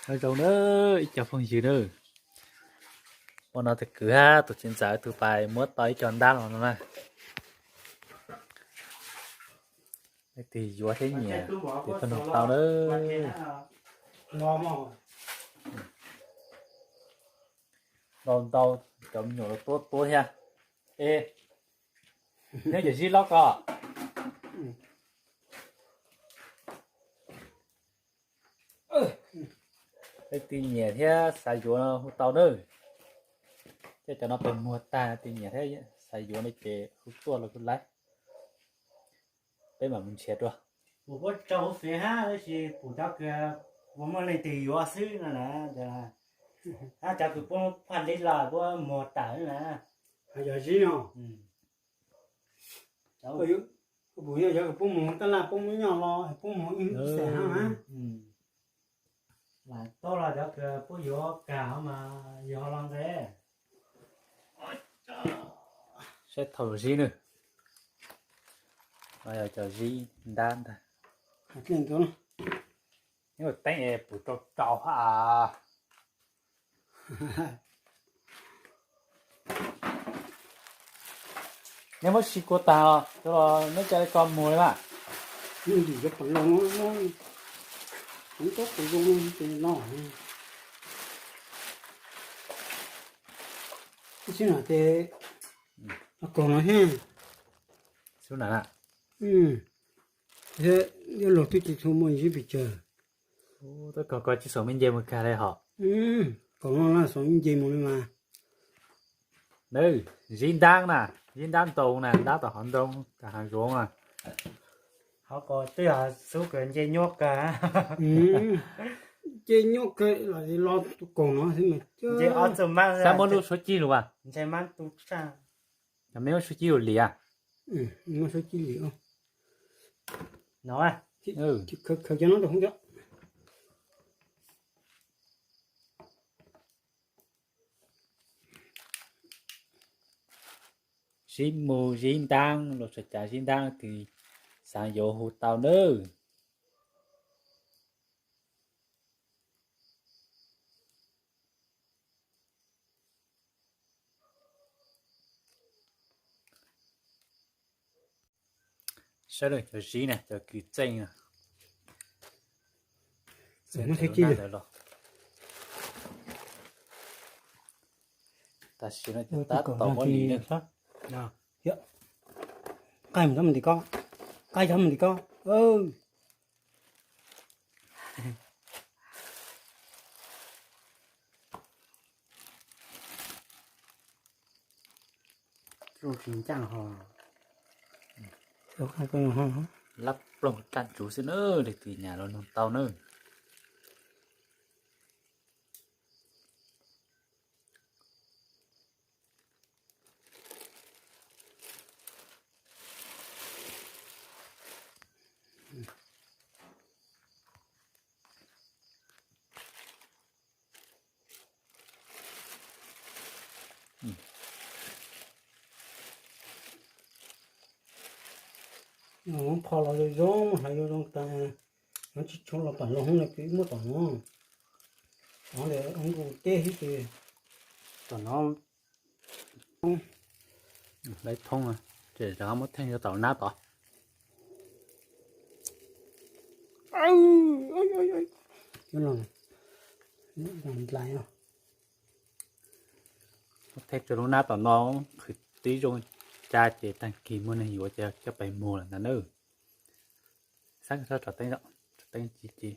Nyob zoo na ib co phooj ywg na, ua no tus kwv hab tus txiv ntxawm tus pais muab tau ib co ntab los no na. Leej twg yuav thiab nyiam ces tuaj nug tau na. Ntau ntau, cov me nyuam los tuab tuab thiab. Es nyob cov zib loj ko, leej twg nyiam thiab xav yuav no hu tau na. Coj cov no pem muag tag, leej twg nyiam thiab xav yuav no ces hu tuaj los kuj laib. Peb mam mus nrhiav dua. Kuv puab tso huv fev hab, tab sis pum cov kws puas muaj leej twg yuav xwb no na. Hab cov kws puab phaj li los puab muag tawm na. Yog zib no. Pum yog cov kws puab muag tab laj puab muab nyob los puab muag ib xeem hab na. Lam tau los cov kws puab yuav kag mas yog los nqe. Saib thaum zib na. No yog cov zib ntab ntag. Nyob teeb es pum rau rau ha. Neb muab si kua tag os, neb ca li ko muag li mas. Xwb na ces, kaug no thiab. Xub na, thiab yuav luag twb tsis tshua muaj zib pes tsawg. Tab kaug ko tsis xav me nce mus kag li hos. Kaug no laj xav me nce mus li mas. Nab, zib ntab na, zib ntab ntoo na, ntab tom hauv ntoo, tom hav zoov na. Hauv ko twb yog xub kws nce nyuaj kawg. Nce nyuaj kawg los li los tus kaug no xwb mas. Nce ob txuj mab. Xav muab lub suab cig lus as. Nce mab tu saj. Cov me muab suab cig lus liam. Muab suab cig liam. No, khaws cov no rau hauv cov. Zib mus zib ntaab los txog cav zib ntaab twg xaav yuav hu tau nawb. Saib lawm cov zib na, cov kws txeej na. Tam sim no tab tom muab lim na. Qaij mus ntim ko, qaij cov mus ntim ko. Zoo tsis ncaaj ho. Lab ploog dlaaj tsuv xwb na, leej twg nyam los nug tau na. Phom los zoo zoo, hlais zoo zoo tas, tsis tshua los tom loo hoob no, kws muab tom no. Tom no, tom no, hlais thoob, ces rov muab theej rau tom nab tod. Muab theej rau lub nab tom no, qhwv tib zoo, ca ces tag kis muaj neeg yuav ces coj pais muag lawm ntag nawb. Xaab tso teeb, tso teeb ci ci.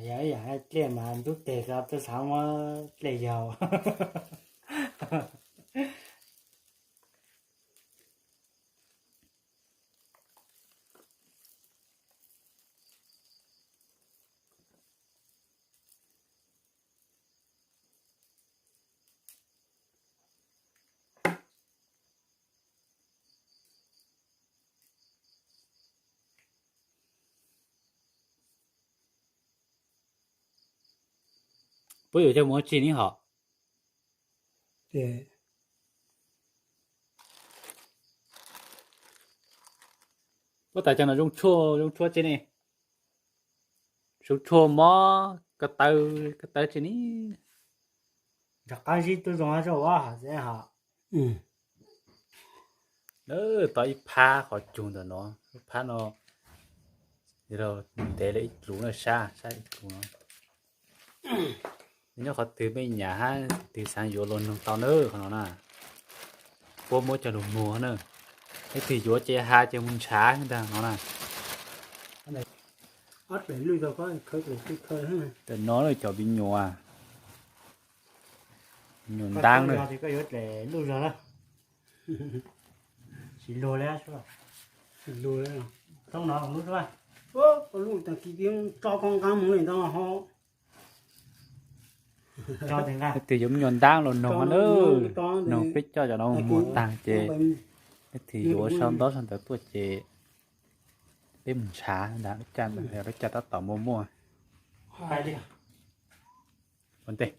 Yog ib yam dlej mas ntub teg ko twb xav muab dlej yaug. Puab yuav coj mus ua tsi ne hom? Puab tas cov no zoo tshuaj, zoo tshuaj tsi ne? Zoo tshuaj mob ko taw, ko taw tsi ne? Nrog qab zib tub zoo zog hos. Lawv tau ib phab qhov cug ntawm no, ib phab no ntev li ib pluv na, sab sab ib pluv no. Nyob qhov twg mej nyam hab twg xaav yuav los noog tau na, qhov no na. Puab muab coj lug muag na. Leej twg yuav ces has ces mus ntshav ntag no na. Tam no cov me nyuam, me nyuam ntaab na. Leej twg yuav me nyuam ntaab los noog na, noog peb coj cov no muag taag ces leej twg yuav sau ntaub sau ntawv tuaj ces peb mus ntshav ntag, lub caij tab tom muaj muaj. Ua ntej.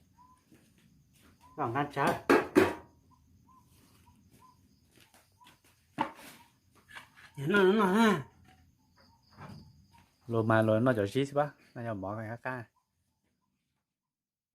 Luag mas luag noj cov zib xwb pab, noj cov mov qab qab.